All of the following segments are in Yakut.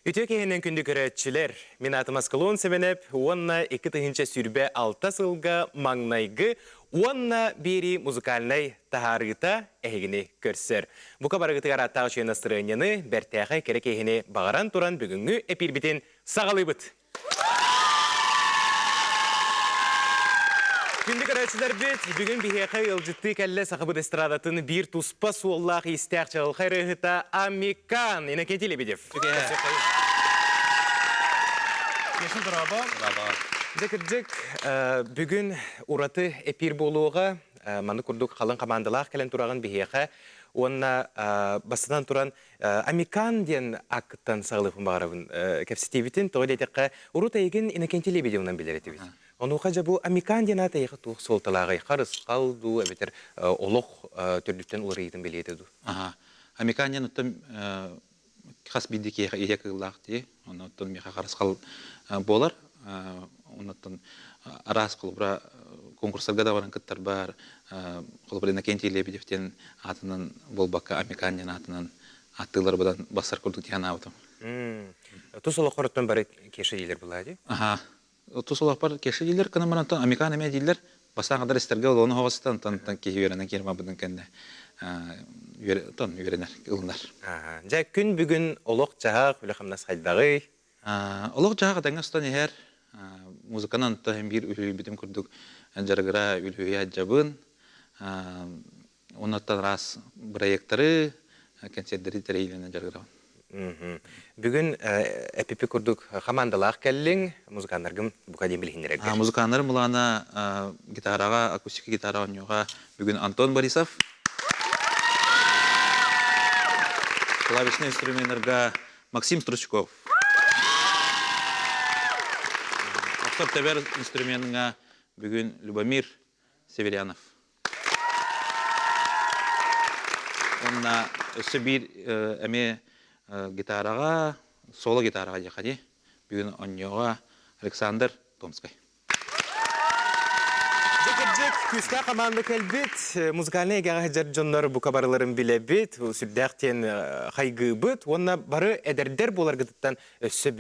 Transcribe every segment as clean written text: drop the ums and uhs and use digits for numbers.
Үтүө киһинэн күндү көрөөччүлэр! Мин аатым Аскалон Сэмэнэп уонна 2026 сылга маҥнайгы уонна биэрии музыкальнай таһаарыыта эһигини көрсөр. Бука барыгытыгар ааттаах үчүгэй настырыанньаны, бэртээхэй кэрэ киһини баҕаран туран бүгүҥҥү эпиирбитин саҕалыыбыт! Күндү көрөөччүлэрбит, бүгүн биһиэхэ ыалдьыттыы кэллэ сахабыт эстрадатын биир туспа суоллаах иистээх чаҕылхай ырыаһыта Амикан Иннокентий Лебедев. Кеша, дорообо. Дьэ, кырдьык, бүгүн ураты эпиир буолуоҕа. Маннык курдук халыҥ хамаандалаах кэлэн тураҕын биһиэхэ. Уонна бастатан туран Амикан диэн ааккыттан саҕалыахпын баҕарабын кэпсэтиибитин. Тоҕо диэтэххэ, урут эйигин Иннокентий Лебедевынан билэр этибит. Онуоха дьэ бу Амикан диэн аат эйиэхэ туох суолталааҕый? Харысхал дуу эбэтэр олох төрдүттэн уларыйыытын бэлиэтэ дуу? Аха. Амикан диэн оттон хас биирдии киһиэхэ ийэ кыыллаах дии. Онон миэхэ харысхал буолар. Оннуттан араас холобура конкурсарга да баран кыттарбар холобура Иннокентий Лебедев диэн аатынан буолбакка Амикан диэн аатынан ааттыылар быдан бассар курдук дии санаабытым. Тус олоххоруттан бары Кеша диилэр булаа дии? Аха. Тус олохпор Кеша дииллэр кына баран Амикан эмиэ дииллэр. Бастаан кадар истэргэ олону хоҕостан тан киһи үөрэнэн киирэн барбытын кэннэ тон үөрэнэр ылынар. Дьэ күн бүгүн олох-дьаһах, үлэ-хамнас хайдаҕый? Олох-дьаһах этэҥҥэ устан иһэр. Музыканан онто биир үлүһүйбүтүм курдук дьарыгыра үлүһүйэ сылдьабын. Оннуттан араас бырайыактары, кэнсиэрдэри тэрийиинэн дьарыгырабын. Бүгүн эпипи курдук хамаандалаах кэллиҥ, музыканнаргын бука диэн билиһиннэрэргэр. Музыканнарым былаана гитараҕа, акустика гитара оонньууга бүгүн Антон Борисов, клавишный инструменнарга Максим Стручков, охсор тэбэр инструменҥа бүгүн Любомир Северянов. Уонна өссө биир эмиэ гитараҕа, соло гитараҕа диэххэ дии, бүгүн оонньуоҕа Александр Томскай. Дьэ, кырдьык, күүстээх хамаанда кэлбит. Музыкальнай эйгэҕэ сылдьар дьоннор бука барыларын билэбит, сүрдээх диэн хайгыыбыт. Уонна бары эдэрдэр буоларгытыттан өссө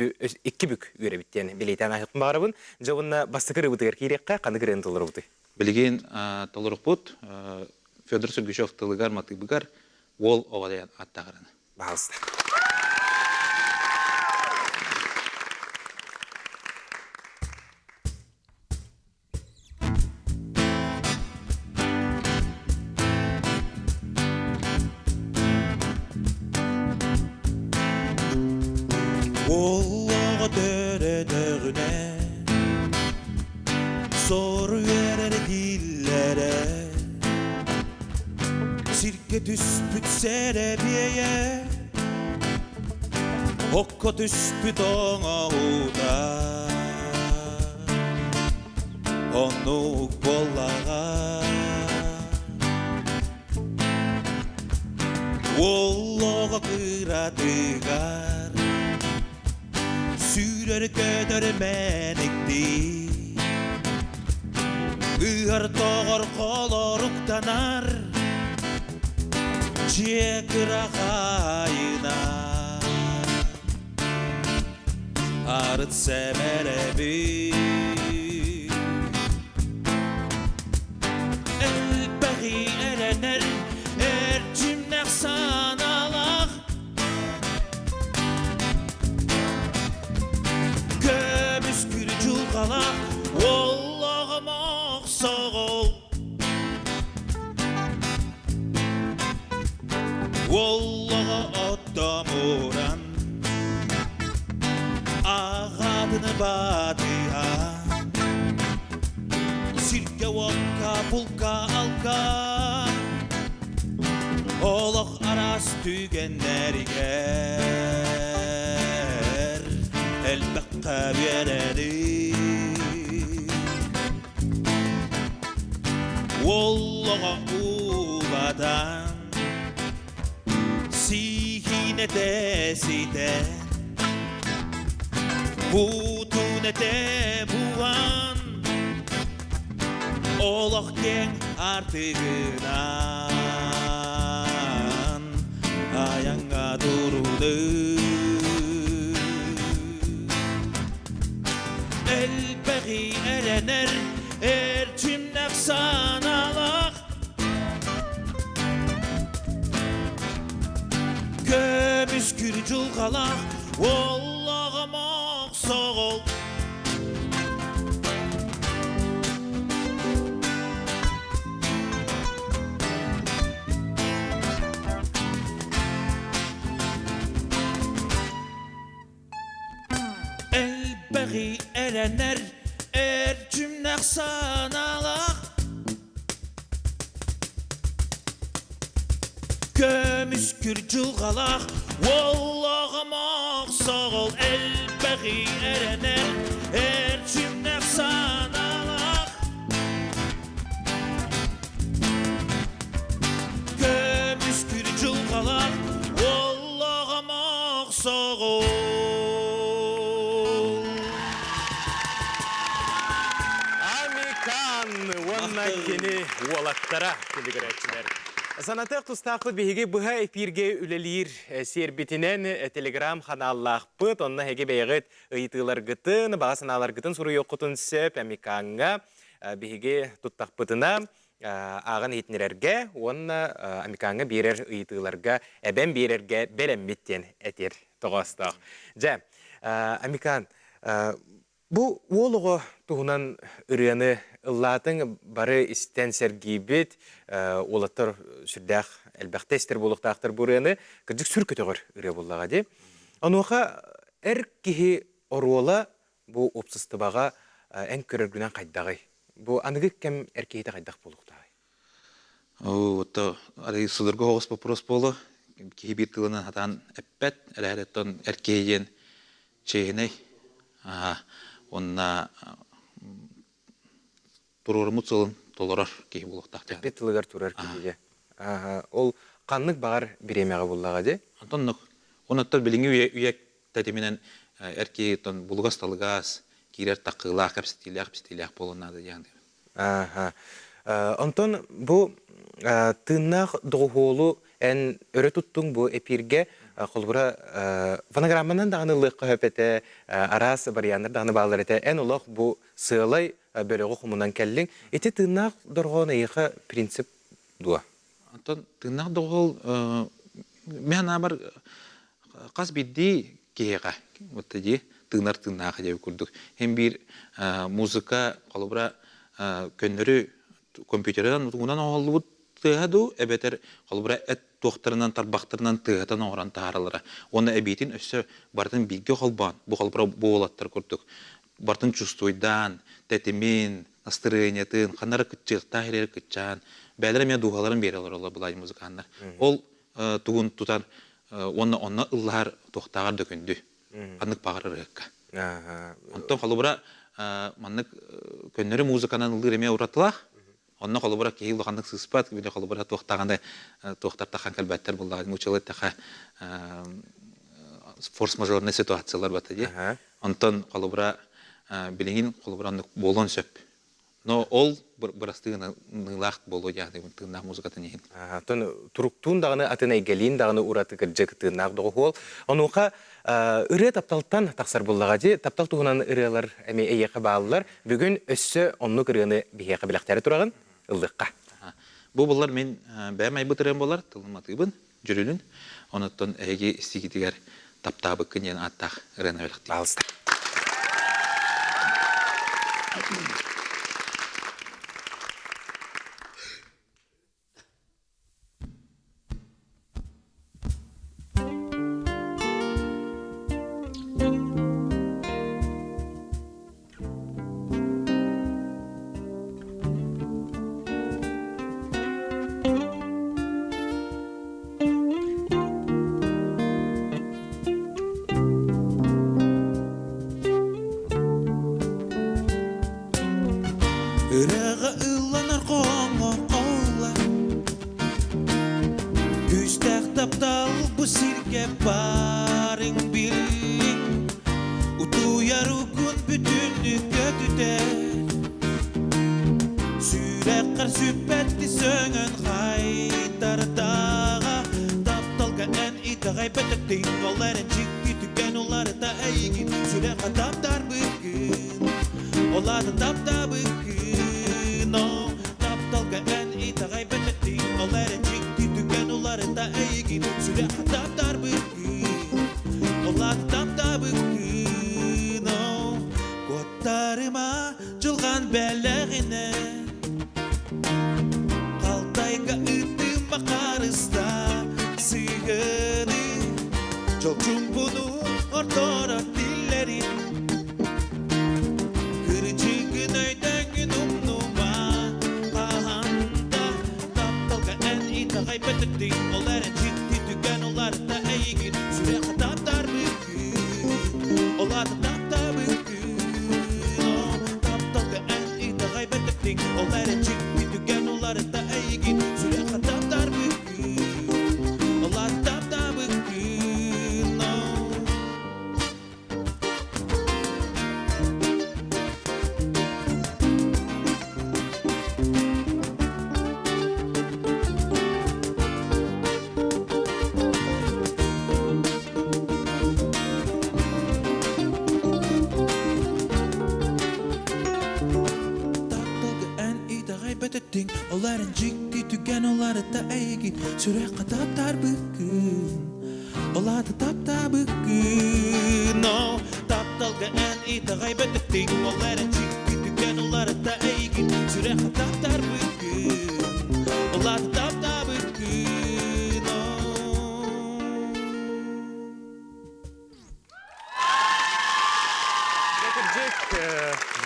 икки бүк үөрэбит диэн бэлиэтээн аһыахпын баҕарабын. Дьэ, уонна бастакы ырыабытыгар киириэххэ, ханнык ырыаны толоробутуй? Билигин толорукпут Федор Сергучев тылыгар, матыыбыгар «Уол оҕо» диэн ааттаах ырыаны. Пожалуйста. Уол оҕо төрөтөҕүнэ Сору үөрэр дииллэрэ Сиргэ түспүт сэрэбиэйэ Окко түспүт оҥоһуута Оннук буоллаҕа Уол оҕо кыратыгар Сүүрэр-көтөр мэниктии Ыар-тоҕор холоруктанар Дьиэ кыра хаайына Арыт сэмэрэбит Элбэҕи эрэнэр эрчимнээх санаалаах Көмүс күрдьулҕалаах оллоҕум охсоҕол Оллоҕо оттомуран аҕатын батыһан Сиргэ-уокка булка-алка Олох араас түгэннэригэр элбэххэ үөрэнии. Уоллаҕа уулатан, сиһиинэтэ ситэн, буутун этэ буһан, Олох киэҥ аартыгынан айаҥҥа турудун. Көмүскүр дьылҕалаах Уоллаҕым охсоҕол Элбэҕи эрэнэр эрчимнэх санаалаах Көмүскүр дьылҕалаах уоллаҕым охсоҕол элбэҕи эрэнэр эрчимнэх санаалаах Көмүскүр дьылҕалаах уоллаҕым охсоҕол. Амикан уонна кини уолаттара күндүгүрээччилэр. Санатыах тустаахпыт биһиги быһа эфиргэ үлэлиир сиэрбитинэн телеграм ханааллаахпыт. Онно эһиги бэйэҕит ыйытыыларгытын, баҕа санааларгытын суруйуоххутун сөп Амикаҥҥа. Биһиги туттахпытына ааҕан иһитиннэрэргэ уонна Амикаҥҥа биэрэр ыйытыыларга эбэн биэрэргэ бэлэммит диэн этэр тоҕоостоох. Дьэ, Амикан, бу уол оҕо туһунан ырыаны ыллаатыҥ, бары истэн сэргиибит, уолаттар сүрдээх элбэхтэ истэр буолуохтаахтар бу ырыаны, кырдьык сүр көтөҕөр ырыа буоллаҕа дии. Онуоха эр киһи оруола бу уопсастыбаҕа эн көрөргүнэн хайдаҕый? Бу аныгы кэм эр киһитэ хайдах буолуохтааҕый? Оо, ото арай судургу соҕус боппуруос буолуо. Киһи биир тылынан сатаан эппэт, эрээри оттон эр киһи диэн чиэһинэй уонна туруоруммут сылын толорор киһи буолуохтаах диэн. Эппит тылыгар турар киһи дьэ. Ол ханнык баҕар бириэмэҕэ буллаҕа дии? Онтон оннук билиҥҥи үйэ үйэ тэтиминэн эр киһи оттон булугас-талыгас, киирэр таккыылаах, кэпсэтиилээх-ипсэтиилээх буолуон наада диэн. Ааха. Онтон бу тыыннаах доҕуһуолу эн өрө туттуҥ бу эпииргэ холобура фонограмманан даҕаны ылыахха сөп этэ, араас варианнар даҕаны бааллар этэ. Эн олох бу сыалай бөлөҕү хомунан кэллиҥ. Ити тыыннаах дорҕоон эйиэхэ принцип дуо? Онтон тыыннаах доҕуһуол мин санаабар хас биирдии киһиэхэ вот дии тыынар тыыннаах диэбит курдук һин биир музыка холобура көннөрү компьютерынан утугунан оҥоһуллубут тыаһа дуу эбэтэр холобура эт туохтарынан тарбахтарынан тыаһатан оҥорон таһаараллара уонна эбиитин өссө барытын бииргэ холбоон бу холобура буолаттар курдук барытын чувствуйдаан тэтимин настырыанньатын ханна эрэ кыччыахтаах иһэр кыччаан бэйэлэрэ эмиэ дууһаларын биэрэ олороллор былаай музыканнар ол тугун тутар уонна онно ыллаһар туохтааҕар да күндү ханнык баҕарар ырыакка. Онтон холобура маннык көннөрү музыканан ыллыыр эмиэ уратылаах. Онно холобура киһи улаханнык сыыспат, били холобура туохтааҕына туохтар тахан кэлбэттэр буллаҕа нууччалыы эттэхэ форс-мажорный ситуациялар бата дии. Онтон холобура билигин холобура оннук буолуон сөп. Но ол бырастыыныылаах буолуо диэхтигин тыыннаах музыкатын иһин. Оттон туруктуун даҕаны атын эйгэлиин даҕаны ураты кырдьык тыыннаах доҕуһуол. Онуоха ырыа тапталтан тахсар буллаҕа дии. Таптал туһунан ырыалар эмиэ эйиэхэ бааллар. Бүгүн өссө оннук ырыаны биһиэхэ бэлэхтээри тураҕын. Ыллыахха. Бу буллар мин бэйэм айбыт ырыам буолар, тылым атыыбын, дьүрүлүн. Онуттан эһиги истигитигэр таптаабыккын диэн ааттаах ырыаны бэлэхтиибин. Пожалуйста. Ырыаҕа ылланар хоһооҥҥо холлар Күүстээх таптал бу сиргэ баарын биллиҥ Утуйар угун бүтүннүү көтүтэр Сүрэххэр сүппэтти сөҥөн хайтардаҕа Тапталга эн итэҕэйбэтэхтиҥ Ол эрэн дьикти түгэн уларыта эйигин Сүрэххэ таптарбыккын Ол аата таптаабыккын Оо, тапталга эн итэҕэйбэтэхтиҥ Ол эрэн дьикти түгэн уларыта эйигин Сүрэххэ таптарбыккын. Бэлэҕинэн Халтайга ыытыма харыста сыһыаны Дьол чуумпуну ордорор тиллэрин Кырдьыгын өйдөҥҥүн умнума Хаһан да тапталга эн итэҕэйбэт этиҥ Ол эрэн дьикти түгэн уларыта эйигин Сүрэххэ таптарбыккын Ол аата таптаабыккын Тапталга эн итэҕэйбэт этиҥ Ол эрэн дьикти түгэн уларыта эйигин Сүрэххэ таптарбыккын Ол аата таптаабыккын Тапталга эн итэҕэйбэт этиҥ Ол эрэн дьикти түгэн уларыта эйигин Сүрэххэ таптарбыккын Ол аата таптаабыккын О, тапталга эн итэҕэйбэт этиҥ Ол эрэн дьикти түгэн уларыта эйигин Сүрэххэ таптарбыккын Ол аата таптаабыккын Кырдьык,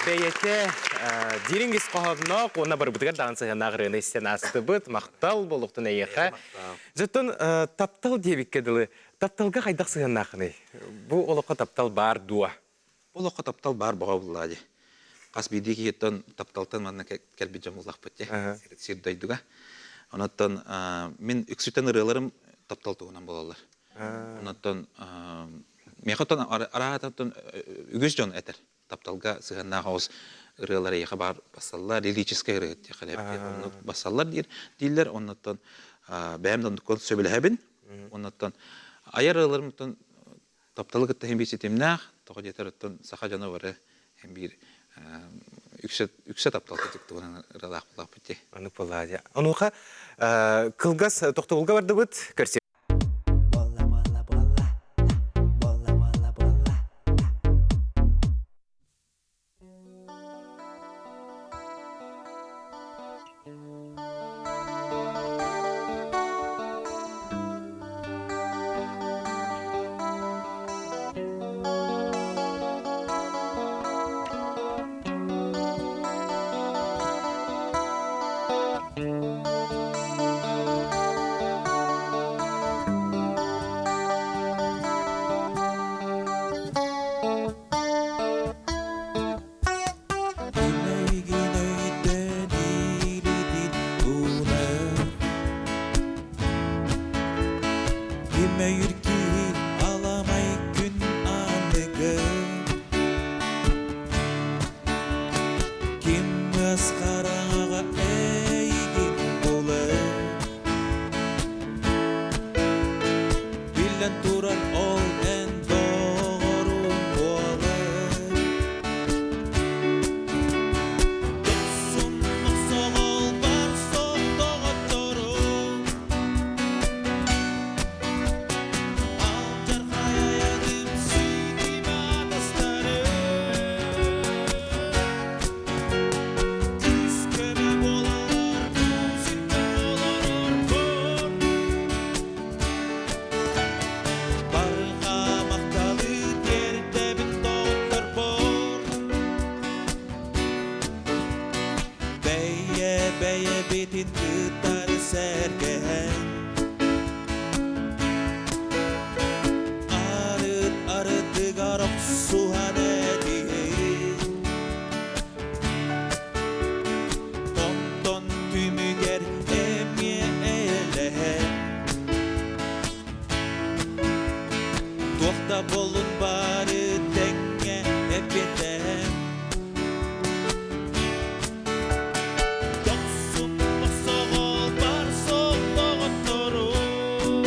бэйэтэ дириҥ ис хоһоонноох уонна барыбытыгар даҕаны сыһыаннаах ырыаны истэн аастыбыт. Махтал буолуохтун эйиэхэ. Дьоттон таптал диэбиккэ дылы, тапталга хайдах сыһыаннааххыный? Бу олоххо таптал баар дуо? Бу олоххо таптал баар бөҕө буллаа дии. Хас биирдии киһиттэн тапталтан манна кэлбит дьон буллахпыт дии сир дойдуга. Онон мин үксүтэн ырыаларым таптал туһунан буолаллар. Онон миэхэ оттон араататтан үгүс дьон этэр. Тапталга сыһыаннаах оҕус ырыалар эйиэхэ баар бассаллар, лирическэй ырыа диэххэ оннук бассаллар диир дииллэр. Оннуттан бэйэм да оннукка сөбүлэһэбин. Оннуттан айар ырыаларым тапталы кытта иһин биир ситимнээх, тоҕо диэтэр оттон саха дьоно бары иһин биир үксэ үксэ тапталга туһунан ыралаах буоллахпыт дии. Аны буоллаа Онуоха кылгас тохтобулга бардыбыт. Көрсө Буолла, буолла, буолла. Буолла, буолла, буолла. Күнэйгин өйдөн илитин уунар Кимэйир киһи аламай күн аныгы Ким хараҥаҕа эйигин булар Биллэн турар ол эн доҕорун буолар Дохсун мохсоҕол бар доҕотторум Алдьархай айаным ситим атастарым Күүс-көмө буолаллар музыка олорор бор Барҕа махталы тиэрдэбин доҕотторбор Бэйэ бэйэбитин кытары сэргэһэн Арыт арытыгар охсуһан этиһин Онтон түмүгэр эмиэ эйэлэһэн Туох да буоллун бары тэҥҥэ эппиэттэһэн Дохсун мохсоҕол бар суох доҕотторум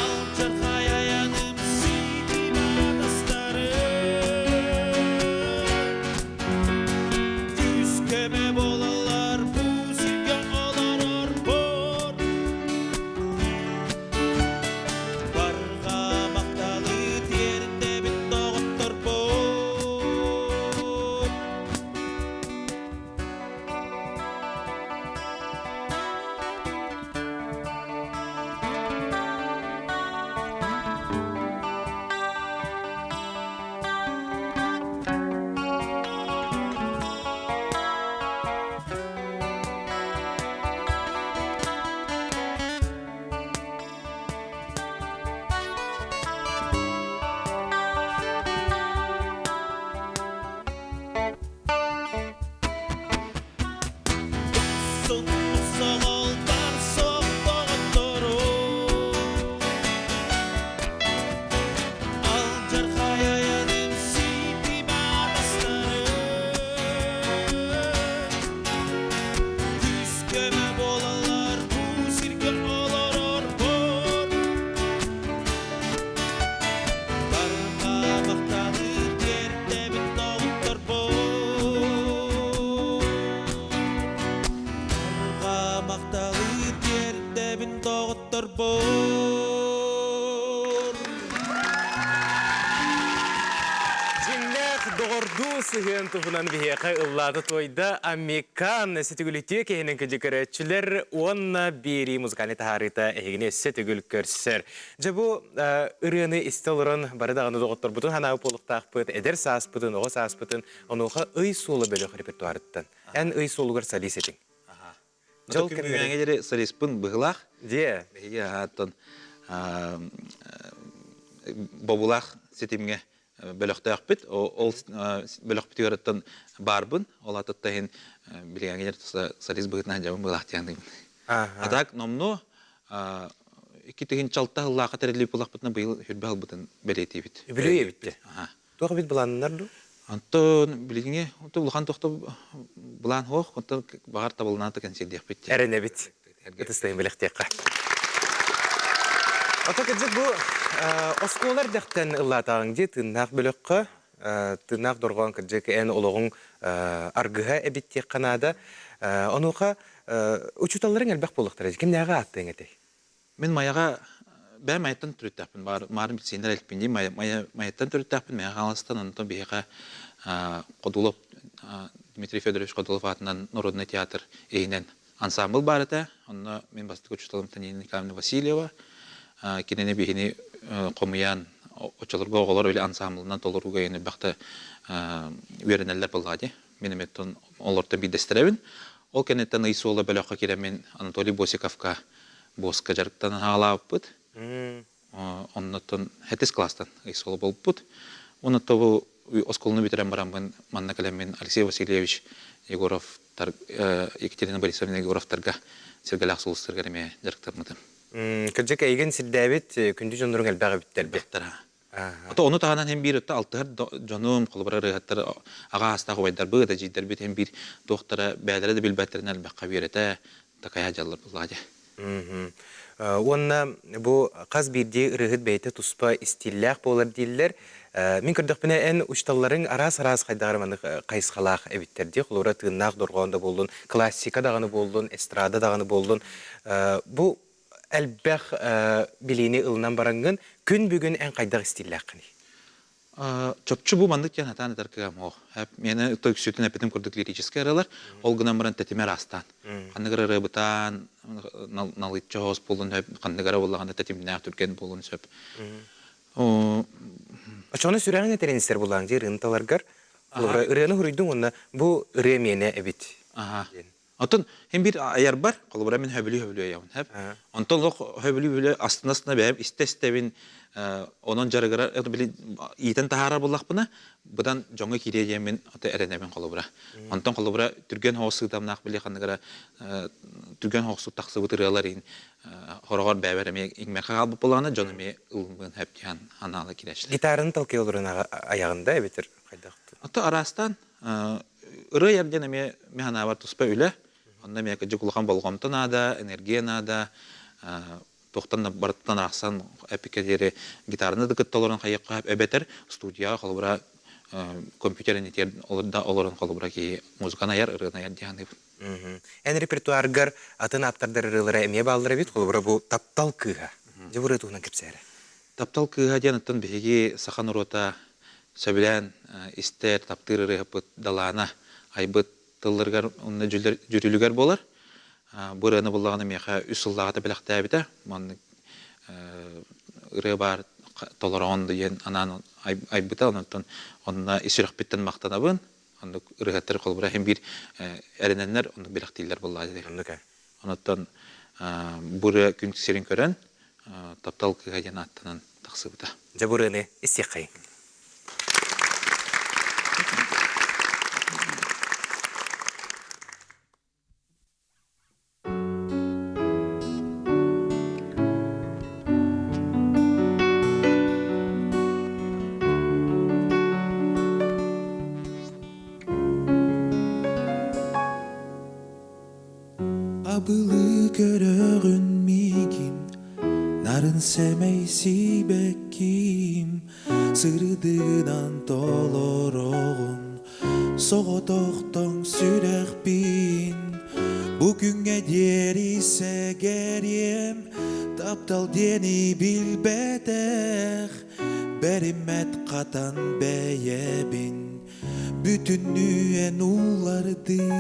Алдьархай айаным ситим атастарым Күүс-көмө буолаллар бу сиргэ олорор бор. доҕотторбор. Дьиҥнээх доҕордуу сыһыан туһунан биһиэхэ ыллаата туойда Амикан ситигүлүтүө киһинин кыдьы көрөөччүлэр уонна биэрии музыкальнай таһаарыыта эһигини өссө төгүл көрсөр. Дьэ бу ырыаны истэ олорон бары даҕаны доҕотторбутун ханаабы буолуохтаахпыт, эдэр сааспытын, оҕо сааспытын, онуоха ый суола бөлөх репертуарыттан. Эн ый суолугар солист этиҥ. Дьол кэмнэрэ диэри солиспын быһылаах. Дьиэ. Биһиги ааттан бобулаах ситимҥэ бөлөхтөөхпүт. Ол бөлөхпүтүгэр оттон баарбын. Ол атытта иһин билиҥҥэ солист быһыытынан дьабын быһылаах диэн. А так номнуо 2006 сыллаахха тэриллибит булахпытына быйыл хүрбэ ылбытын бэлиэтиибит. Үбүлүөй эбит. Туох эбит былааннар дуу? Онтон билиҥҥи улахан тохто былаан суох, онтон баҕар табылланата кэнсиэрдиэхпит. Эрэнэбит. Ытыстайын бэлэхтиэххэ. Ото кырдьык бу оскуола эрдэхтэн ыллаатаҕыҥ дии тыыннаах бөлөххө тыыннаах дорҕоон кырдьык эн олоҕуҥ аргыһа эбит диэххэ наада. Онуоха учууталларыҥ элбэх буолуохтара. Кимнээҕи ааттыаҥ этэй? Мин Майаҕа бэйэм Майаттан төрүттээхпин. Маарым билсииннэр элпин дии. Майаттан төрүттээхпин. Мэҥэ Хаҥаластан онтон биһиэхэ Ходулов Дмитрий Федорович Ходулов аатынан народный театр иһинэн ансаамбыл баар этэ. Онно мин бастакы учууталым Танина Николаевна Васильева. Кинини биһини хомуйан оччолорго оҕолор үлэ ансаамбылынан толорууга элбэхтэ үөрэнэллэр буоллаҕа дии. Мин эмиэ олортон биирдэстэрэбин. Ол кэнниттэн ый суола бөлөххө киирэммин Анатолий Босиковка буоска дьарыктанан хаалаабыппыт. Оннуттан хэтис класстан ый суола буолбут. Онно бу оскуоланы бүтэрэн бараммын манна кэлэммин Алексей Васильевич Егоров Екатерина Борисовна Егоровтарга сиргэлээх сулустарга эмиэ дьарыктаммытым. Кырдьык эйигин сирдээбит күндү дьонноруҥ элбэх эбиттэр Элбэхтэр. Ото ону таһынан һин биир өттө алтыһар дьонум, холобура ырыаһыттар аҕа аастаах убайдарбыт, эдьиийдэрбит һин биир туохтара бэйэлэрэ да билбэттэринэн элбэххэ үөрэтэ, такайа дьаллар буллаҕа дии. Уонна бу хас биирдии ырыаһыт бэйэтэ туспа истииллээх буолар дииллэр. Мин көрдөхпүнэ, эн учууталларыҥ араас-араас хайдаҕар маннык хайысхалаах эбиттэр дии. Холобура, тыыннаах дорҕоон да буоллун, классика даҕаны буоллун, эстрада даҕаны буоллун. Бу элбэх билиини ылынан бараҥҥын, күн бүгүн эн хайдах истииллээххиний? Чопчу бу маннык диэн сатаан этэр кыам суох. Миэнэ үксүтүн эппитим курдук лирическэй ырыалар, ол гынан баран тэтимэ араастаан. Ханнык эрэ ырыабытаан, налыччы соҕус буолуон сөп, ханнык эрэ буоллаҕына тэтимнээх түргэн буолуон сөп. Оччоҕуна сүрэҕиҥ этэрин истэр буллааҥ дии ырыаны таларгар. Ырыаны суруйдуҥ уонна бу ырыа миэнэ эбит диэн. Оттон һин биир айарбар, холобура мин хөбүлүү-хөбүлүү айабын, хэп. Онтон олох хөбүлүү-хөбүлүү астына-астына бэйэм истэ-истэбин, онон дьарыгырар, били иитэн таһаарар буоллахпына, быдан дьоҥҥо киириэ диэммин ото эрэнэбин холобура. Онтон холобура түргэн соҕус сыытамнаах били ханнык эрэ түргэн соҕустук тахсыбыт ырыалар иһин хороҕор бэйэбэр эмиэ иҥмэккэ хаалбыт буоллаҕына, дьон эмиэ ылыммын хэп диэн анаала киирээччилэр. Гитараны талкый олорон айаҕында эбэтэр хайдах? Ото араастаан Ырыа айар диэн эмиэ мин санаабар туспа үлэ. Онно эмиэ кырдьык улахан болҕомто наада, энергия наада. Туохтан да барыттан арахсан эпикэ диэри гитараны да кытта олорон хайыахха эбэтэр студияҕа холобура компьютер иннитигэр да олорон холобура киһи музыканы айар, ырыаны айар дии саныыбын. Эн репертуаргар атын ааптардар ырыалара эмиэ бааллар эбит. Холобура бу «Таптал кыыһа». Дьэ бу ырыа туһунан кэпсээрэ. Таптал кыыһа диэн оттон биһиги саха норуота сөбүлээн истэр, таптыыр ырыаһыппыт Далаана айбыт тылларыгар уонна дьүрүлүгэр буолар. Бу ырыаны буллаҕына миэхэ үс сыллааҕыта бэлэхтээбитэ. Маннык ырыа баар толороҕун диэн анаан айбыта. Онтон онно ис сүрэхпиттэн махтанабын. Оннук ырыаһыттар холобура иһин биир эрэнэннэр оннук бэлэхтииллэр буоллаҕа дии. Оннук ээ. Онуттан бу ырыа күн сирин көрөн Таптал кыыһа диэн ааттанан тахсыбыта. Дьэ бу ырыаны истиэххэйиҥ. Абылыы көрөҕүн миигин, нарын сэмэй сибэккиим, сырдыгынан толороҕун, соҕотохтон сүрэхпин. Бу күҥҥэ диэри сэгэ. биэриэм Таптал диэни билбэтэх Бэриммэт хатан бэйэбин Бүтүннүү эн улардыы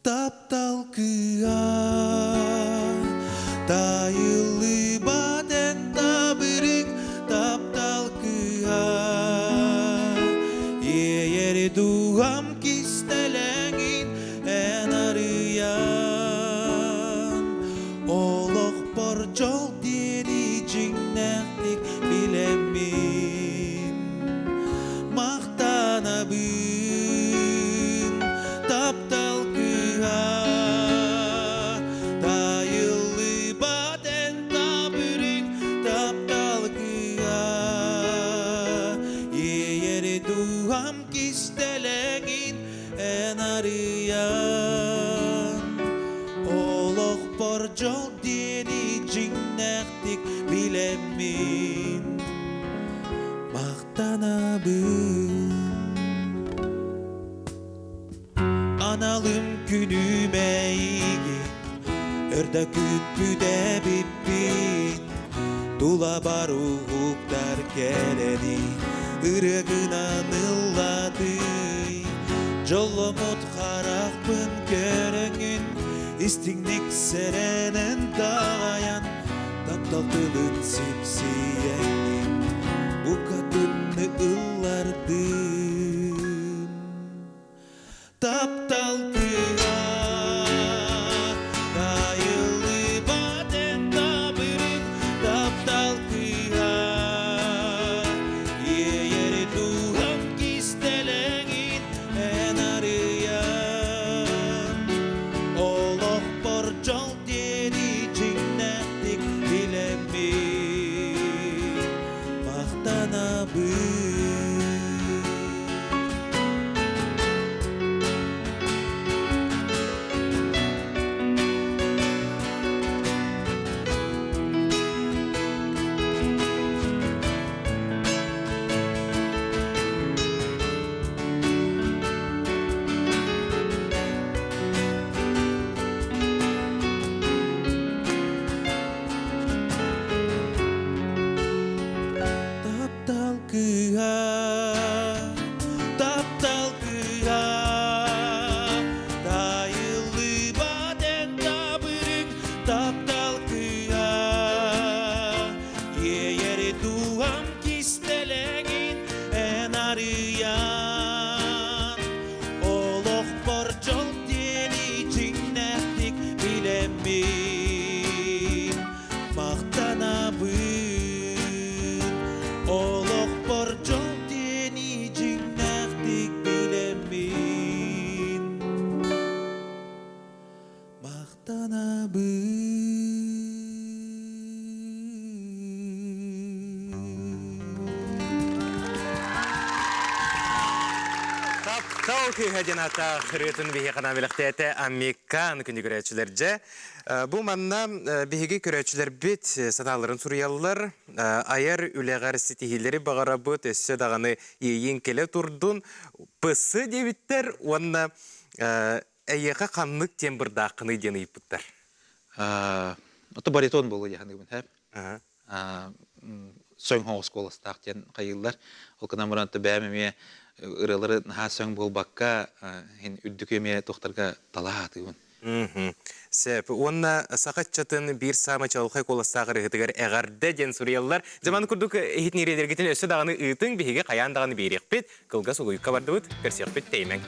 Таптал кыа Тайыллыбат эн табырыҥ Таптал кыа Иэйэр дууһам кистэлэҥин эн арыйан Олохпор дьол диэни дьиҥнээхтик билэммин Махтанабын таптал кыыһа Тайыллыбат эн табырыҥ таптал кыыһа Иэйэр дууһам кистэлэҥин эн арыйан Олохпор дьол диэни дьиҥнээхтик билэммин Махтанабын Аналым күнүм эйигин Өр да күүппүт эбиппин Тулабар уһуктар кэрэни Ырыа гынан ыллатый Дьолломмут харахпын көрөҥүн Истиҥник сэрэнэн таайан Таптал тылын сипсийэҥҥин Букатынны ыллардым Таптал кыыһа Тайыллыбат эн табырык Таптал кыыһа Иэйэр дууһам кистэлэҥин эн арыйан Олохпор дьол диэни дьиҥнээхтик билэммин Махтанабын. Таптал кыыһа, таптал кыыһа, тайыллыбат эн табырык, таптал кыыһа, иэйэр дууһам кистэлэҥин эн арыйан, олохпор дьол диэни дьиҥнээхтик билэммин, махтанабын олохпор дьол диэни дьиҥнээхтик билэммин махтанабын. Таптал кыыһа диэн ааттаах ырыатын биһиэхэ билэхтээтэ Аммикан күнү көрөөччүлэрдьэ. Бу манна биһиги көрөөччүлэрбит санааларын суруйаллар. Айар үлэҕэр ситиһиилэри баҕарабыт, өссө даҕаны иэйиин кэлэ турдун. ПС диэбиттэр уонна эйиэхэ ханнык тембрдааххыный диэн ыйыппыттар. Ото баритон буолуо дии саныыбын һэп. Сөҥ хоҕус куоластаах диэн хайыыллар. Ол гынан баран бэйэм эмиэ ырыалары наһаа сөҥ буолбакка иһин үрдүкү эмиэ туохтарга талаа атыыбын. Сөп. Уонна саха ыччатын биир саамай чаҕылхай куоластаах ырыаһытыгар эҕэрдэ диэн суруйаллар. Дьэ маны курдук иһитиннэриилэргитин өссө даҕаны ыытыҥ, биһиги хайаан даҕаны биэриэхпит. Кылгас угуйукка бардыбыт, көрсүөхпүт тэйимэҥ.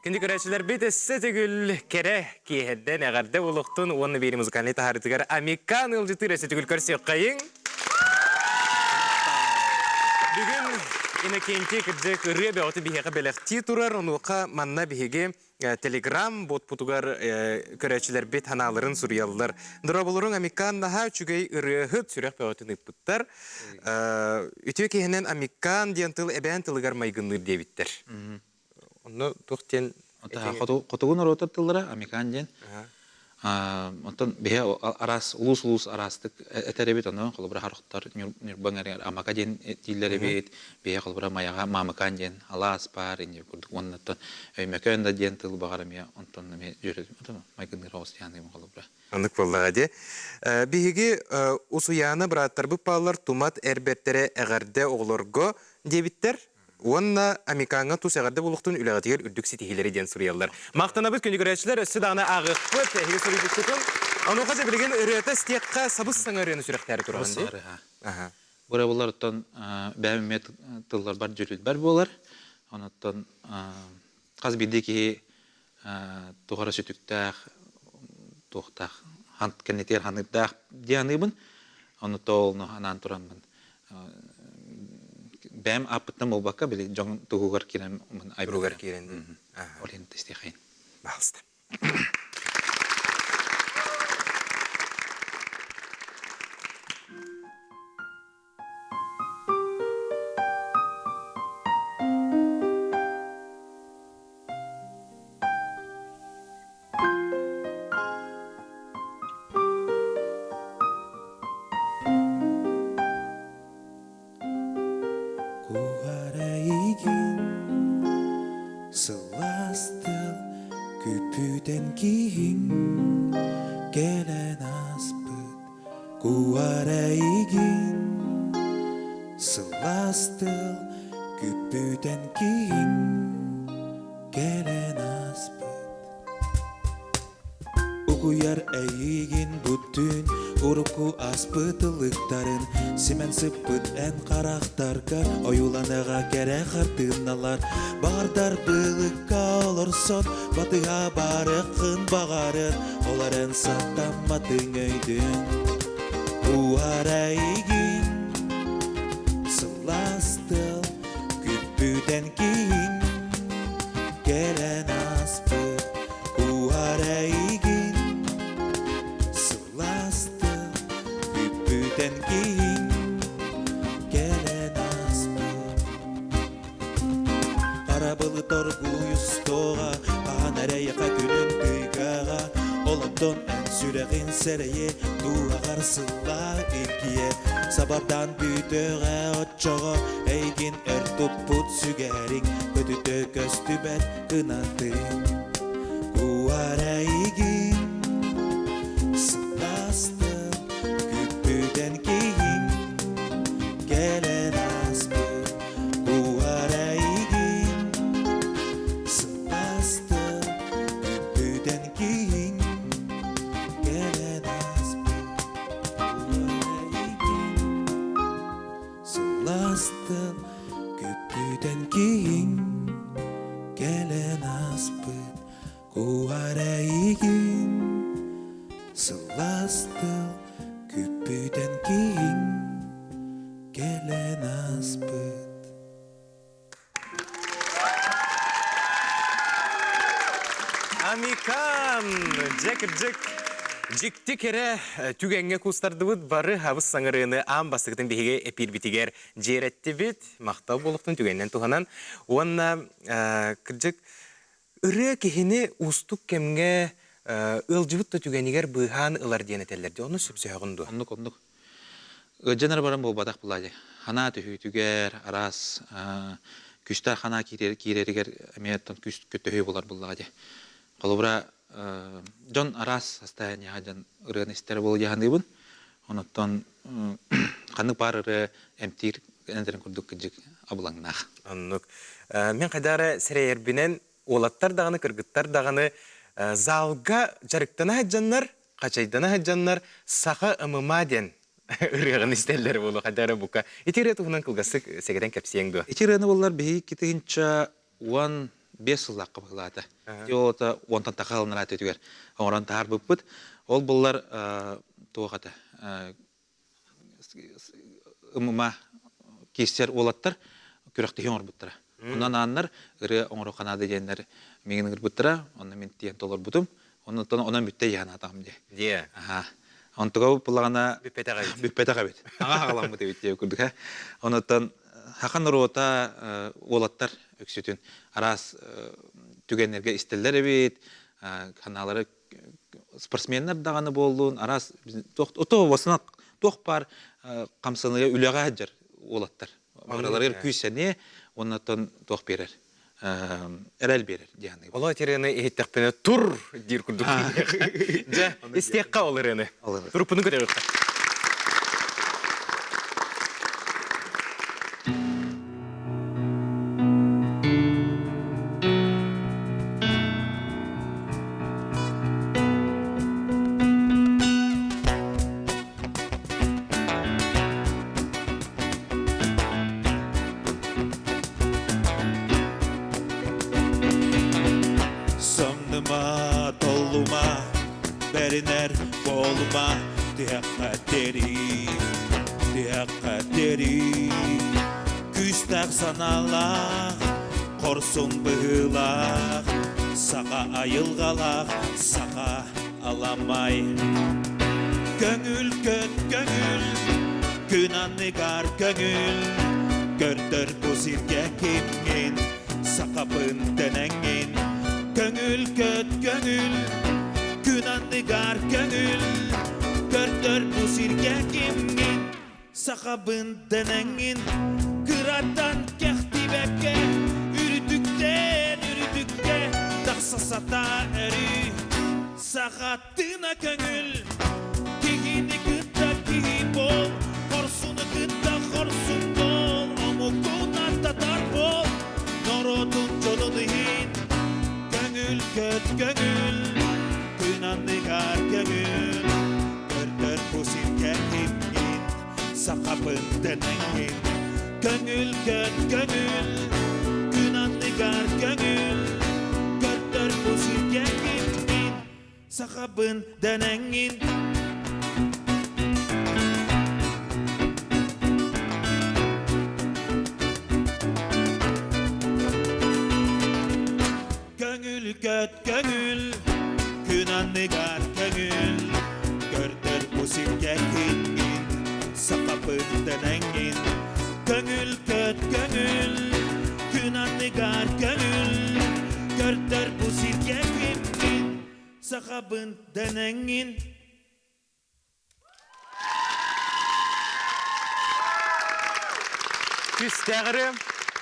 Күндү көрөөччүлэрбит өссө төгүл кэрэ киэһэрдэн эҕэрдэ буолуохтун уонна биир музыкальнай таһаарыытыгар Амикан ыалдьытыыр өссө төгүл көрсүөххэйиҥ. Бүгүн Иннокентий кырдьык ырыа бөҕөтө биһиэхэ бэлэхтии турар. Онуоха манна биһиги Телеграм ботпутугар көрөөччүлэрбит ханааларын суруйаллар. Дорооболоруҥ Амикан наһаа үчүгэй ырыаһыт сүрэх бөҕөтүн ыыппыттар. Үтүө киһинэн Амикан диэн тыл эбээн тылыгар майгынныыр диэбиттэр. Онно туох диэн Хотугу норуоттар тыллара Амикан диэн. Онтон биһи араас улуус-улуус араастык этэр эбит, ону холобура харахтар Ньурбаҥ Амака диэн дииллэр эбит, биһи холобура Майаҕа Маамыкаан диэн алаас баар, инньэ курдук уоннаттан Өймөкөөн да диэн тыл баҕар эмиэ онтон эмиэ дьүөрэ майгынныыр оҕус диэн холобура. Оннук буоллаҕа дии. Биһиги Усуйаана бырааттарбыт бааллар тумат эр бэртэрэ эҕэрдэ оҕолорго диэбиттэр. Уонна Амикаҥҥа тус эҕэрдэ буолуохтун үлэҕитигэр үрдүк ситиһиилэри диэн суруйаллар. Махтанабыт күнү көрөөччүлэр өссө даҕаны ааҕыахпыт, эһиги суруйбуккутун. Онуоха дьэ билигин ырыата истиэххэ сабыс-саҥа ырыаны сүрэхтээри тураҕын дии. Аха. Бу оттон бэйэм эмиэ тылларбар дьүрүлбэр буолар. Онуттан хас биирдии киһи туох эрэ сүтүктээх, туохтаах кэннитигэр ханыырдаах дии саныыбын. Ону тоолну анаан тураммын бэйэм ааппыттан буолбакка, били дьон туһугар киирэн Туһугар киирэн. Ол иһин истиэхэйин. Пожалуйста. Куһарайгын сылаас тыл күппүтэн киһиҥ кэлэн ааспыт Куһарайгын сылаас тыл күппүтэн киһиҥ кэлэн ааспыт Угуйар эйиигин бүттүүн урукку ааспыт ыллыктарын симэн сыппыт эн харахтарга ойууланыаҕа кэрэ хартыыналар баҕардар былыкка олорсон батыһа барыаххын баҕарын ол эрэн сатамматыҥ өйдүн уһар эйигин сылаас тыал күппүтэн киһиҥ кэлэн ааспыт Куһар эйигин сылаастык бүппүтэн киһиҥ кэлэн ааспыт Харабылы торгуй устуоҕа хаһан эрэйэхэ күнүн тыйгаҕа Олонтон эн сүрэҕин сэрэйэ дууһаҕар сыллаа илгийэ Сабардаан бүтүөҕэ оччоҕо эйигин өр туппут сүгэһэриҥ көтүтэ көстүбэт кынатын Куһарайгын сылаастык күппүтэн киһиҥ кэлэн ааспыт Куһарайгын сылаастык күппүтэн киһиҥ кэлэн ааспыт Куһарайгын Сылаастык күппүтэн киһиҥ кэлэн ааспыт куһар эйигин Сылаас тыл күппүтэн киһиҥ кэлэн ааспыт Амикан! Дьэ, кырдьык, дьикти кэрэ түгэҥҥэ куустардыбыт бары хабыс саҥарыыны аан бастакытын биһиги эпиирбитигэр дьиэрэттибит. Махтал буолуохтун түгэнинэн туһанан. Уонна, кырдьык, ырыа киһини уустук кэмҥэ ыалдьыбыт да түгэнигэр быыһаан ылар диэн этэллэр дии. Ону сөпсөһөҕүн дуо? Оннук, оннук. Ыалдьан эрэ баран буолбатах былаадьа. Ханаа түһүүтүгэр, араас күүстээх ханаа киирэригэр эмиэ оттон күүс көтөһүү булар буоллаҕа дии. Холобура, дьон араас состояниеҕа дьон ырыаны истэр буола дии саныыбын. Онуттан ханнык баар ырыа эмтиир энэрин курдук кыдьык абылаҥнаах. Оннук. Мин хайдах эрэ сэрэйэрбинэн уолаттар даҕаны, кыргыттар даҕаны залга дьарыктана сылдьаннар, хачайдана сылдьаннар саха ММА диэн ырыаҕын истэллэр буолуо хайдах эрэ бука. Ити ырыа туһунан кылгастык сэгэтэн кэпсиэҥ дуо? Ити ырыаны буллар биһиги 2015 сыллаахха быһыылаата. Ити олото уонтан таха ылынар өтүгэр оҥорон таһаарбыппыт. Ол буллар туох этэ ымыма киирсэр уолаттар күрэхтэһии оҥорбуттара. Онон ааннар ырыа оҥоро Канада диэннэр миигин ыҥырбыттара, онно мин тиийэн толорбутум. Оннуттан онон бүттэ дии санаатаҕым дии. Дии. Аха. Онтуга буллаҕына бүппэтэх эбит. Бүппэтэх эбит. Аҥа хаҕаламмыт эбит диye курдук. Онуттан хахан норуота уолаттар өксүтүн араас түгэннэргэ истэллэр эбит, ханаалары Спортсменнар даҕаны буоллун, араас ото басына туох баар хамсаныга үлэҕэ сылдьар уолаттар. Барыларыгар күүс-сэниэ уоннаттан туох биэрэр эрэл биэрэр диэн. Оло ырыаны иһиттэхпинэ тур диир курдук. Дьэ, истиэххэ ол ырыаны. Туруппуну көтөҕүөххэ. Самныма, толлума, бэринэр буолума, тиһэххэ тиэрий, тиһэххэ тиэрий. Күүстээх санаалаах, хорсун быһыылаах, саха айылҕалаах, саха аламай. Көҥүл көт көҥүл, күн анныгар көҥүл, көрдөр бу сиргэ кимҥин, сахабын дэнэҥҥин. Көҥүл көт көҥүл, күн анныгар көҥүл, көрдөр бу сиргэ кимҥин, сахабын дэнэҥҥин. Кыраттан кэхтибэккэ, үрдүктэн үрдүккэ тахса сатаа өрүү. Саха тыына көҥүл, киһини кытта киһи буол, хорсуну кытта хорсун буол, омуккунан татар буол, норуотун дьонун иһин. Көҥүл көт көҥүл, күн анныгар көҥүл, көрдөр бу сиргэ кимҥин, сахабын дэнэҥҥин. Көҥүл көт көҥүл, күн анныгар көҥүл, көрдөр бу сиргэ кимҥин, сахабын дэнэҥҥин. Көҥүл көт көҥүл, күн анныгар көҥүл, көрдөр бу сиргэ кимҥин, сахабын дэнэҥҥин. Көҥүл көт көҥүл, күн анныгар көҥүл, көрдөр бу сиргэ кимҥин, сахабын дэнэҥҥин. Күстээҕири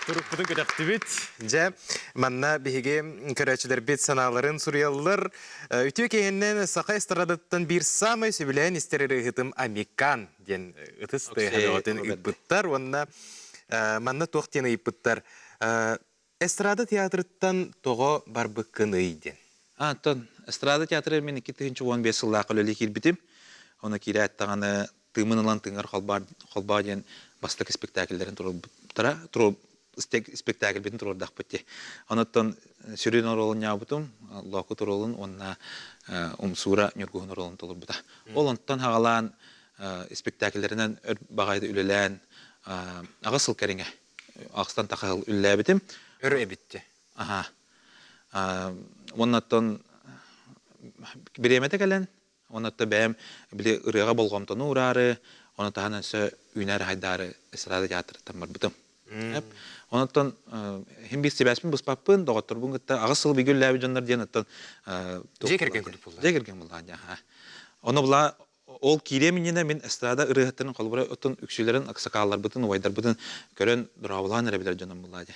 турукпутун көтөхтүбүт. Дьэ, манна биһиги көрөөччүлэрбит санааларын суруйаллар. Үтүө киһиннэн саха эстрадаттан биир саамай сөбүлээн истэр ырыаһытым Амикан диэн ытыс тыаһа ыыппыттар уонна манна туох диэн ыйыппыттар. Эстрада театрыттан тоҕо барбыккыный диэн. Антон, эстрада театры мин 2015 сыллаах үлэлии киирбитим. Ону киирээт даҕаны тыымын ылан тыҥар холбоо диэн бастакы спектакльлэрин туруорбуттара, спектакльбитин туруордахпыт дии. Онуттан сүрүн оруолун ньаабытым, Лоокут оруолун уонна Умсуура Ньургуһун оруолун толорбута. Ол онтон хаҕалаан спектакльлэринэн өр баҕайы үлэлээн аҕыс сыл кэриҥэ ахстан тахаһыл үллээбитим. Өр эбитти. Аха. Уоннаттан бириэмэтэ кэлэн, оннотто бэйэм били ырыаҕа болҕомтону ураары, ону таһынан өссө үүнэр хайдаары эстрада театрыттан барбытым. Онуттан хим биир сибээспин быспаппын, доҕотторбун кытта аҕыс сыл бигэ үллээбит дьоннор диэн оттон Дьиэ кэргэн курдук буолла. Дьиэ кэргэн буолла. Ону була Ол киириэм иннинэ мин эстрада ырыаһыттарын холобура оттон үксүлэрин аксакаалларбытын, убайдарбытын көрөн дорооболоон эрэ билэр дьонум буоллаа дии.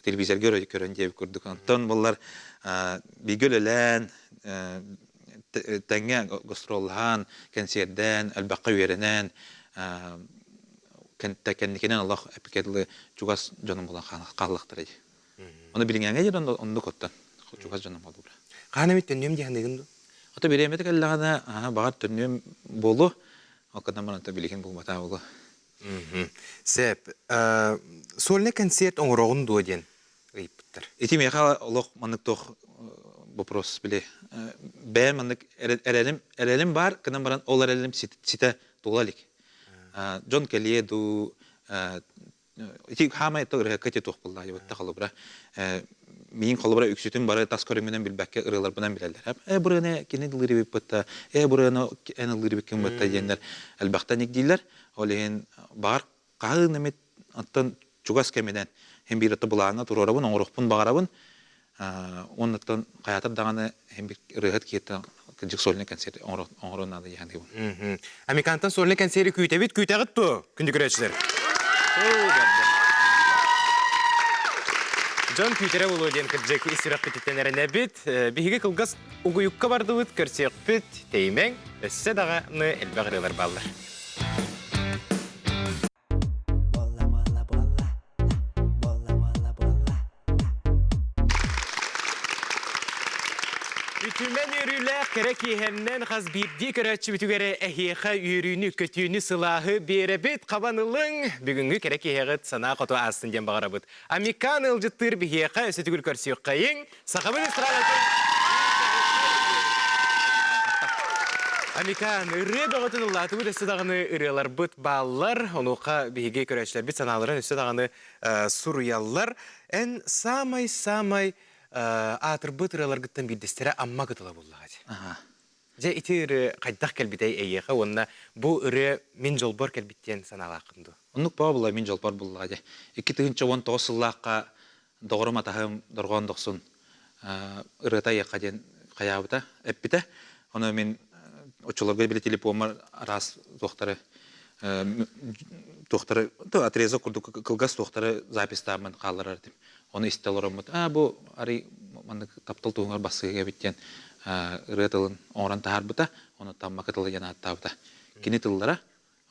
Телевизорга өрө көрөн диэбит курдук. Онтон буллар бииргэ үлэлээн, тэҥҥэ гастроллаһан, кэнсиэрдээн, элбэххэ үөрэнэн, кэнникинэн олох эпикэ дылы чугас дьонум буолан хааллахтара дии. Ону билиҥҥээҥҥэ диэн оннук оттон чугас дьонум буолуо. Хаһан эмит төннүөм дии саныыгын дуо? Ото бириэмэтэ кэллэҕинэ, баҕар төннүөм буолуо. Ол гынан баран билигин булбатаа буолуо. Сөп. Сольный концерт оҥороҕун дуо диэн ыйыппыттар. Ити миэхэ олох маннык туох вопрос били бэйэм маннык эрэлим эрэлим баар гынан баран ол эрэлим ситэ туола илик. Дьон кэлиэ дуу Ити хаамай ырыһыкка ити туох буолла дьыбытта холобура миин холобура үксүтүн бары тас көрүҥүнэн билбэккэ ырыаларбынан билэллэр. Э бырыаны кини ыллыыр эбиппытта, э бырыаны эн ыллыыр эбиккин бытта диэннэр элбэхтэн игдииллэр. Ол иһин баҕар хаһыы эмит оттон чугас кэминэн хим биир былааҥҥа туруорабын, оҥоруохпун баҕарабын. Оннуттан хайатар даҕаны хим бир ырыаһыт киһиттэн Кырдьык сольный концерт оҥорон наада диэн. Американтан сольный концерти күүтэбит, күүтэҕит дуо, күндү көрөөччүлэр? Дьон күүтэрэ буолуо диэн кырдьык ис сүрэхпититтэн эрэнэбит. Биһиги кылгас угуйукка бардыбыт, көрсүөхпүт, тэйимэҥ, өссө даҕаны элбэх ырыалар бааллар. Үтүмэн үөрүүлээх кэрэ киэһэннэн хас биирдии көрөөччүбүтүгэр эһиэхэ үөрүүнү, көтүүнү, сылааһы биэрэбит, хабан ылыҥ! Бүгүҥҥү кэрэ киэһэҕит санаа хоту аастын диэн баҕарабыт. Амикан ыалдьыттыыр биһиэхэ өссө төгүл көрсүөххэйиҥ! Сахабыт эстрадатын Амикан, ырыа бөҕөтүн ыллаатыбыт өссө даҕаны ырыаларбыт бааллар. Онуоха биһиги көрөөччүлэрбит санааларын өссө даҕаны суруйаллар. Эн саамай-саамай аатырбыт ырыаларгыттан биирдэстэрэ Амма кытыла буоллаҕа дии. Дьэ ити ырыа хайдах кэлбитэй эйиэхэ уонна бу ырыа мин дьолбор кэлбит диэн санаалааххын дуо? Оннук баа була мин дьолбор буллаҕа дьэ. 2019 сыллаахха доҕорум атаһым Дорҕоон Дохсун ырыата айыахха диэн хайаабыта, эппитэ. Ону мин оччолорго били телефоммар араас туохтары туохтары отрезок курдук кылгас туохтары записьтааммын хаалларар этим. Ону истэ олороммут, аа бу арый маннык таптал туһугар бассыга эбит диэн ырыа тылын оҥорон таһаарбыта, ону Тамма кытылы диэн ааттаабыта. Кини тыллара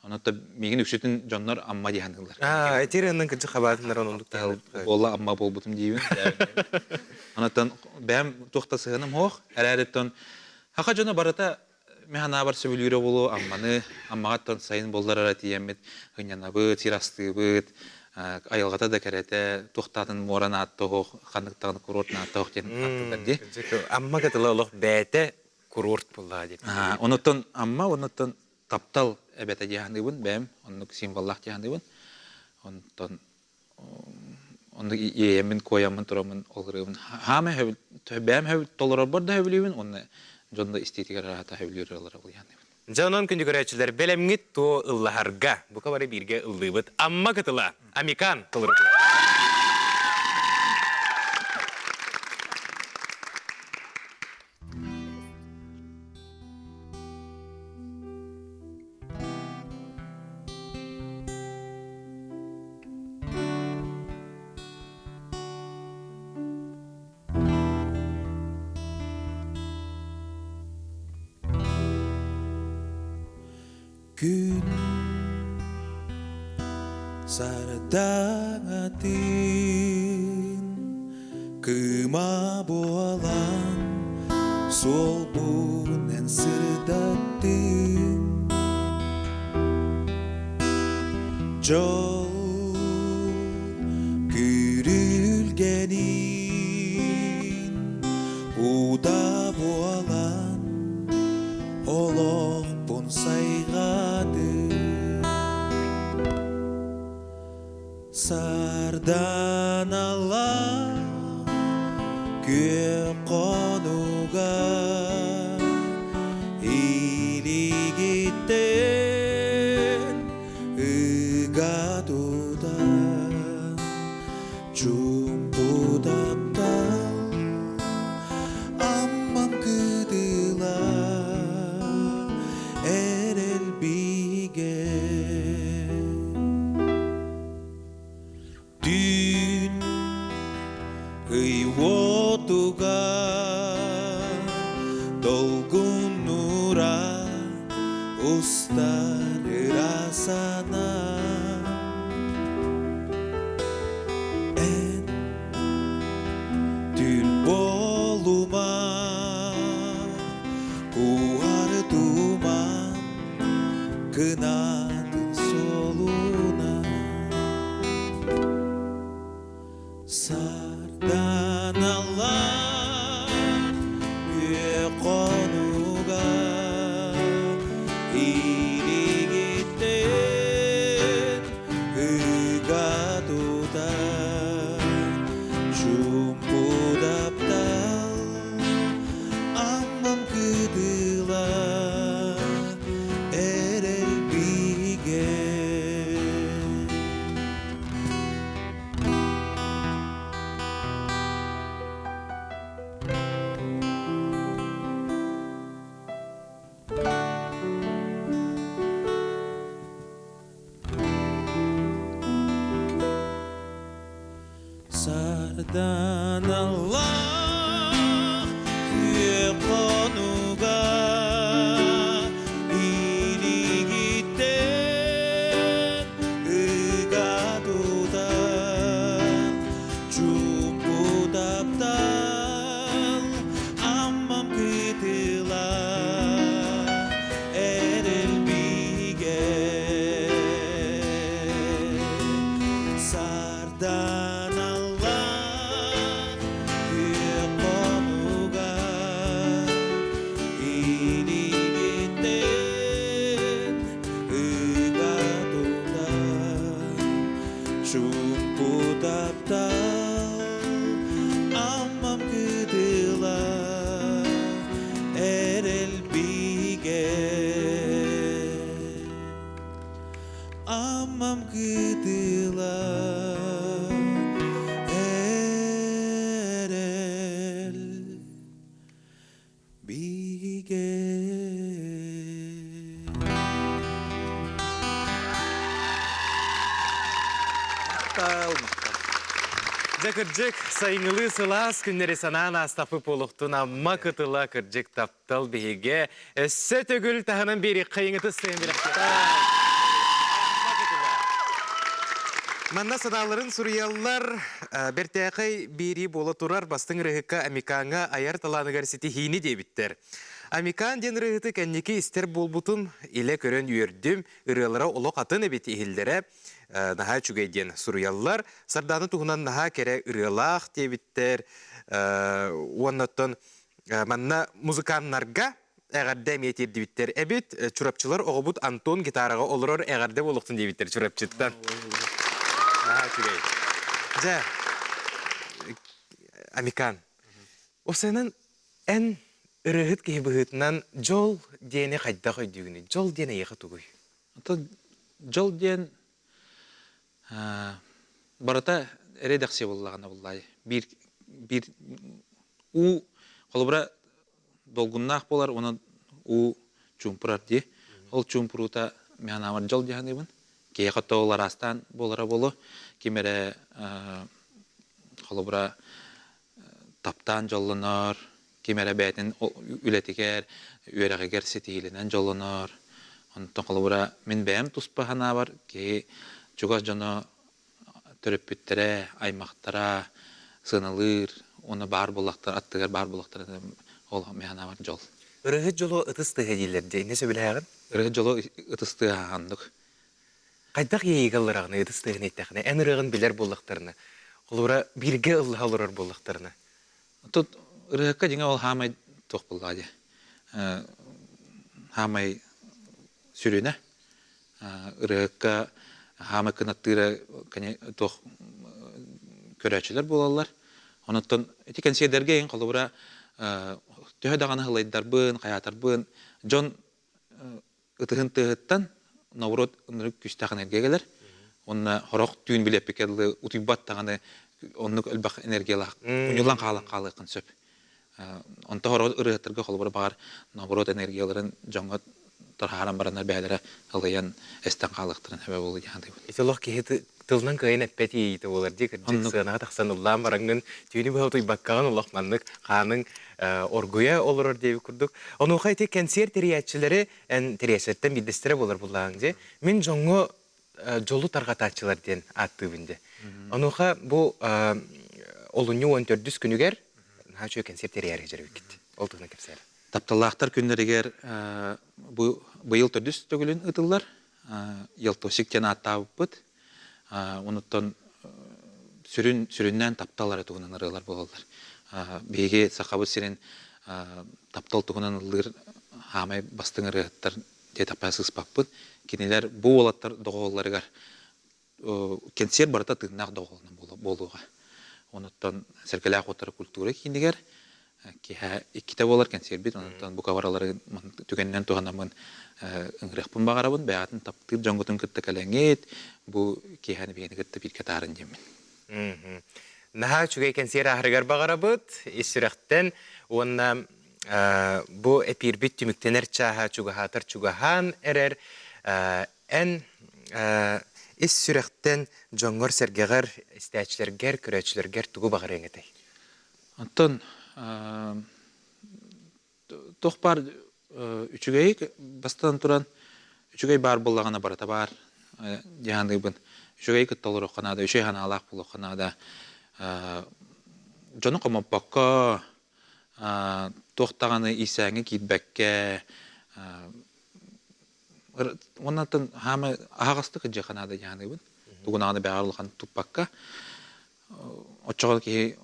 Онон миигин үксүтүн дьоннор Амма диэн ыллар. Аа, этир аннан кырдьык хабаатыннар оннук Буолла Амма буолбутум диибин. Онон бэйэм туох да сыһыаным суох. Эрээриттэн хаха дьоно барыта мин санаабар сөбүлүүрэ буолуо Амманы, Аммаҕаттан сайын буоллар эрэ тиийэммит ынньанабыт, сир астыыбыт, айылҕата да кэрэтэ, туохтаатын муора нааттоһуох, ханныктаҕын курорт нааттоһуох диэн ааттыыллар дии. Амма кытыла олох бэйэтэ курорт буоллаҕа диэн. Онуттан Амма, онуттан таптал эбэтэ дии саныыбын бэйэм оннук символлаах дии саныыбын онтон оннук иэйэммин куойаммын тураммын ол ырыабын хаамай бэйэм толорорбор да сөбүлүүбүн уонна дьон да истиитигэр араата сөбүлүүр ырыалара ол саныыбын. Дьэ онон күндү көрөөччүлэр бэлэмҥит туо ыллаһарга бука бары бииргэ ыллыыбыт Амма кытыла Амикан толорутугар. Күн сардаҥатын кыыма буолан суолбунан сырдаттын Дьол күрүлгэнин уда буолан олохпун сайҕаатым Сарданалар күөх хонууга илигиттэн ыга тутан чуумпу таптал Аммам кытыла эрэл бигэ Түүн ый уотугар долгуннура устар ыра санаа Эн Сарданалаах күөх хонуга илигиттэн ыга тутан чуумпу таптал аммам кытыла эрэл бигэ Сарданалаах күөх хонуга илигиттэн ыга тутар чуумпу таптал аммам кытыла эрэл бигэ Аммам кытыла эрэл бигэ. Махтал, махтал. Дьэ кырдьык, сайыҥҥылыы сылаас күннэри санаан аастаппыт буолуохтун Амма кытыла кырдьык таптал биһигэ өссө төгүл таһынан биэриэххэ иҥитыс сыһын билэхтиэхтэ. Манна санааларын суруйаллар бэртээхэй биэрии буола турар бастыҥ ырыһыкка Амикаҥҥа айар талааныгар ситиһиини диэбиттэр. Амикан диэн ырыаһыты кэнники истэр буолбутум, илэ көрөн үөрдүм, ырыалара олох атын эбит иһиллэрэ наһаа үчүгэй диэн суруйаллар. Сардаана туһунан наһаа кэрэ ырыалаах диэбиттэр. Уонна оттон Манна музыканнарга эҕэрдэ эмиэ тиэрдибиттэр эбит. Чурапчылар оҕобут Антон гитараҕа олорор эҕэрдэ буолуохтун диэбиттэр Чурапчыттан. Наһаа үчүгэй. Дьэ, Амикан, осенан эн ырыаһыт киһи быһыытынан дьол диэни хайдах өйдүүгүнүй? Дьол диэн эйиэхэ тугуй? Ото дьол диэн барыта эрэдэхсийэ буоллаҕына буоллаай. Биир биир уу холобура долгуннаах буолар уонна уу чуумпурар дии. Ол чуумпуруута мин анаабар дьол дии саныыбын. Киһиэхэ тоҕо араастаан буолара буолуо. Ким эрэ холобура таптаан дьоллонор, ким эрэ бэйэтин үлэтигэр, үөрэҕигэр ситиһиилэнэн дьоллонор. Онтон холобура мин бэйэм туспа санаабар киһи чугас дьоно төрөппүттэрэ, аймахтара сыаналыыр уонна баар буоллахтар, аттыгар баар буоллахтара ол мин санаабар дьол. Ырыһыт дьолу ытыс тыаһа дииллэр дии, иннэ сөбүлэһэҕин? Ырыһыт дьолу ытыс тыаһа ханнык? Хайдах иэйиигэ ыллараҕын ытыс тыаһын ииттэххинэ, эн ырыаҕын билэр буоллахтарына, холобура, бииргэ ыллаһа олорор буоллахтарына. Тут ырыаһыкка дьиҥэ ол хаамай туох буоллаҕа дии. Хаамай сүрүнэ. Ырыаһыкка хаамай кынаттыыра туох көрөөччүлэр буолаллар. Онуттан ити кэнсиэрдэргэ эйин холобура төһө даҕаны ылайдарбын, хайаатарбын дьон ытыһын тыаһыттан наоборот ынырык күүстээх энергия кэлэр. Уонна сорох түүн билиэппиккэ дылы утуйбат даҕаны оннук элбэх энергиялаах мунньуллан хаалан хаалыаххын сөп. Онто сорох ырыаһыттарга холобура баҕар наоборот энергияларын дьоҥҥо тарһааран бараннар бэйэлэрэ ылыйан эстэн хаалыахтарын сөбө буолуо дии саныыбын. Ити олох киһи тылынан кыайан эппэт иэйиитэ буолар дии кырдьык сыанаҕа тахсан ыллаан бараҥҥын түүнү быһа утуйбаккаҕын олох маннык хааныҥ оргуйа олорор диэбит курдук. Онуоха ити кэнсиэр тэрийээччилэри эн тэрийээччилэртэн биирдэстэрэ буолар буллааҕыҥ дии. Мин дьоҥҥо дьолу тарҕатааччылар диэн ааттыыбын дии. Онуоха бу олунньу уон төрдүс күнүгэр наһаа үчүгэй кэнсиэр тэрийээри дьарыгыккит. Ол туһунан кэпсээр. Тапталлаахтар күннэригэр бу быйыл төрдүс төгүлүн ыытыллар. Елтосик диэн ааттаабыппыт. Онуттан сүрүн сүрүннээн таптал эрэ туһунан ырыалар буолаллар. Биһиги Сахабыт сирин таптал туһунан ыллыыр хаамай бастыҥ ырыаһыттар диэтэхпэ сыыспаппын. Кинилэр бу уолаттар доҕоһоллорыгар кэнсиэр барыта тыыннаах доҕоһолунан буолуоҕа. Онуттан Сэргэлээх уоттара культура киинигэр киэһэ иккитэ буолар кэнсиэрбит, онтон бука барыларын түгэнинэн туһанаммын ыҥырыахпын баҕарабын, бэйэҕитин таптыыр дьоҥҥутун кытта кэлэҥҥит, бу киэһэни биһигини кытта бииргэ таарын диэммин. Наһаа үчүгэй кэнсиэр ааһарыгар баҕарабыт, ис сүрэхтэн уонна бу эпиирбит түмүктэнэр чааһа чугаһаатар чугаһаан эрэр. Эн. Ис сүрэхтэн дьоҥҥор-сэргэҕэр, истээччилэргэр, көрөөччүлэргэр тугу баҕарыаҥ этэй? Оттон туох баар үчүгэйи бастатан туран үчүгэй баар буоллаҕына барыта баар дии саныыбын. Үчүгэйи кытта олоруохха наада, үчүгэй санаалаах буолуохха наада. Дьону хомоппокко, туох даҕаны иирсээҥҥэ киирбэккэ, уонна хаама аһаҕастык сылдьыахха наада дии саныыбын. Тугун даҕаны бэҕэр улахан туппакка. Оччоҕо киһи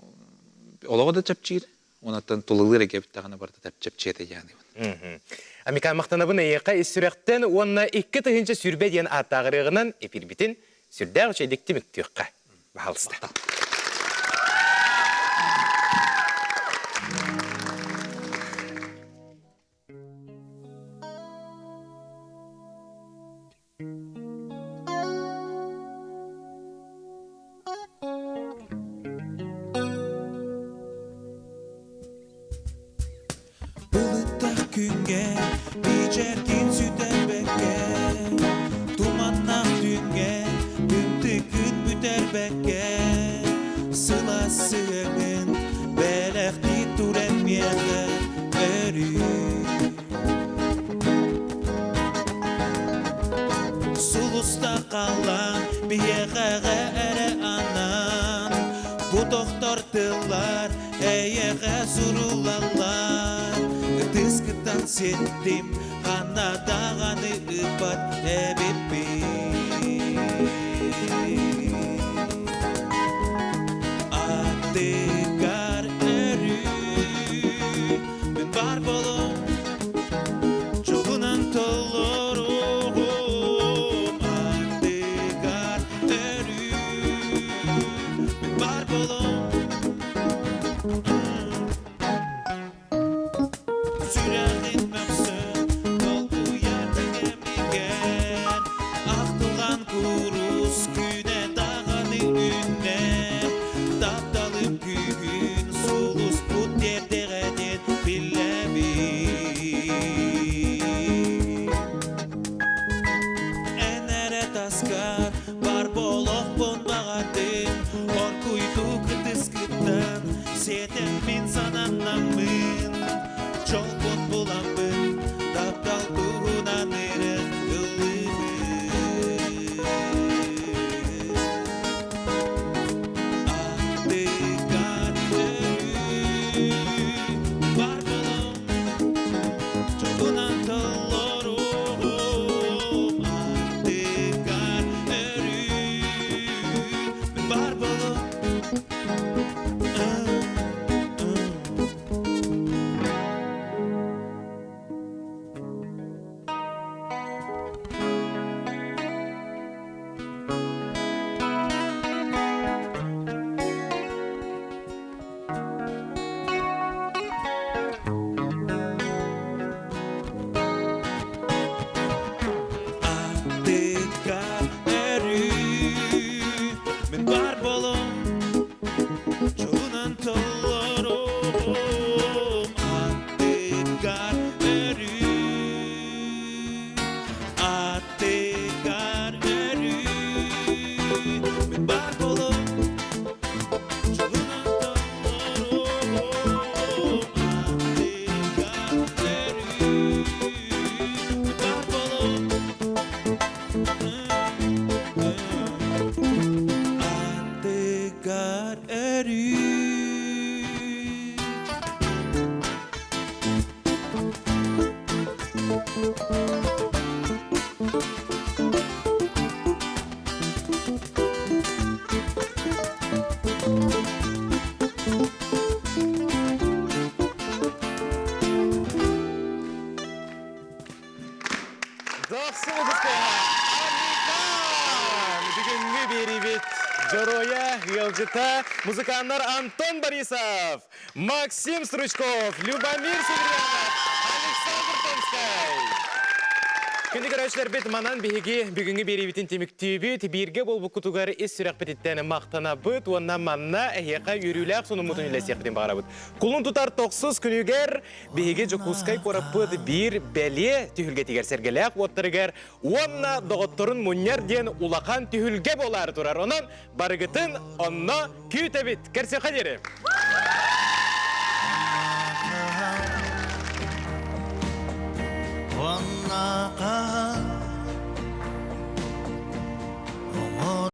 олоҕо да чэпчиир, Онон тулалыыр эгэбиттэҕинэ барыта чэпчиэтэ диэханыбын. Амика махтанабын эйиэхэ ис сүрэхтэн уонна 2020 диэн ааттааҕырыаҕынан эпирбитин сүрдээх үчүгэйдик түмүктүөххэ. Баһалыста. Былыттах күҥҥэ биичэргин сүтэрбэккэ, Туманнаах түүҥҥэ тымтыккын бүтэрбэккэ, Сылаас сыһыаҥҥын бэлэхтии туран миэхэ өрүү. Сулуста халлаан биһиэхэҕэ эрэ анаан Бу тохтор тыллар эйиэхэ суруллаллар Ытыскыттан ситтим ханна даҕаны ыыппат эбиппин Аттыгар өрүү мин бар болом Чугунан толоруом ардыгар өрүү мин бар болом Сүрэҕин мөхсөн долгуйар кэмигэр Ахтылҕан курус күнэ даҕаны үүннэ Тапталым күүһүн сулуспут тиэрдэҕэ диэн биллэбин. Эн эрэ таскар бар болохпун баҕардым, оргуйдуу кытыскыттан сиэтэн мин сананнаммын, чолбон буламмын, таптал туһунан ырыа ыллыыбын. Аттыгар өрүү бар болом, чолунан толоруом. Аттыгар өрүү бар болом. Аттыгар өрүү мин бар болом, чолунан толоруом. Аттыгар өрүү Аттыгар өрүү мин бар болом, чолунан толоруом. Аттыгар өрүү мин бар болом, Аттыгар өрүү. Дохсун Амикан! Бүгүҥҥү биэриибит дьоруойа, ыалдьыта, музыканнар Антон Борисов, Максим Стручков, Любомир Северянов, Александр Томскай. Күндү көрөөччүлэрбит, манан биһиги бүгүҥҥү биэриибитин түмүктүүбүт. Бииргэ буолбуккутугар ис сүрэхпититтэн махтанабыт уонна манна эһиэхэ үөрүүлээх сонуммутун үллэстиэхпитин баҕарабыт. Кулун тутар тохсус күнүгэр биһиги Дьокуускай куораппыт биир бэлиэ түһүлгэтигэр сэргэлээх уоттарыгар уонна доҕотторун мунньар диэн улахан түһүлгэ буолаары турар. Онон барыгытын онно күүтэбит. Көрсүөххэ диэри! Онна.